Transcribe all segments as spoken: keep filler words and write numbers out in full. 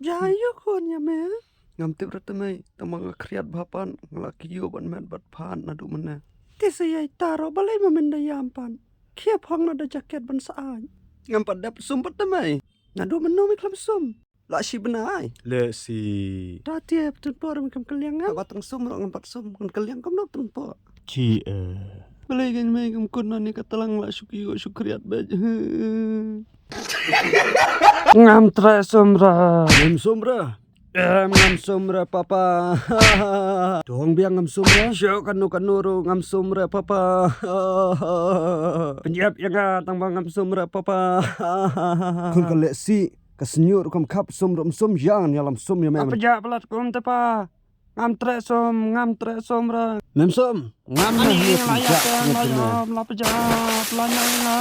Ja ïa khun ïa me. Ngam tip ruh te mei, tang ba nga khriat bha pat, nga la kiew ban met bad pha naduh mynne. Te sa ïai taro balei ma men da ïam pat. Khie phong na da jaket ban sa ai. Ngam pat dep sum pat te mei. Naduh mynno me khlem sum. La shi bnai. Le si. Ta te ptun por me kam kylliang ngam. Ba tang sum ruh ngam pat sum, ngan kylliang kumno ptun por. Chi eh. Balei kein mei kam kut na ne ka tlang la shu kiew shu khriat bad. Ngam treh sum ra. Ngam sum ra. Em ngam sum ra papa. Tong biang ngam sum ra. Shu kano kano ruh ngam sum ra papa. Pynïap ïa nga tang ba ngam sum ra papa. Khun ka leh si. Ka sñiuh ruh kam khap sum ruh sum ïa ngan ïalam sum ïa me. Apa ja palat kum te pa. Ngam treh sum, ngam treh sum ra. Mem sum, ngam na ni la ya teng la yom la pja la nang la.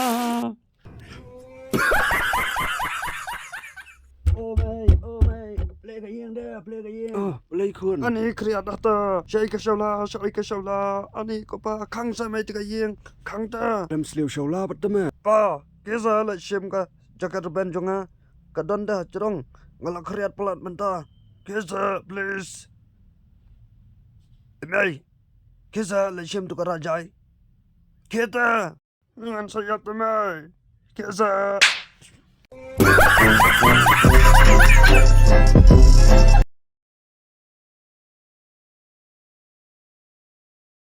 Oh mei, oh mei, play ka ïing de, play ka ïing. Oh, play khun. Ani khriat dah ta, shai ka shawla, shai ka shawla. Ani ko pa khang sa mei te ka ïing, khang ta. Dem sliu shawla pat te me. Pa, kisa la shim ka jakat ben jong nga. Ka don da jrong, nga la khriat palat mynta. Kisa, please. Mei. Kisa la shim tu ka rajai. Kita. Ngan sa ïap te mei. Kisa.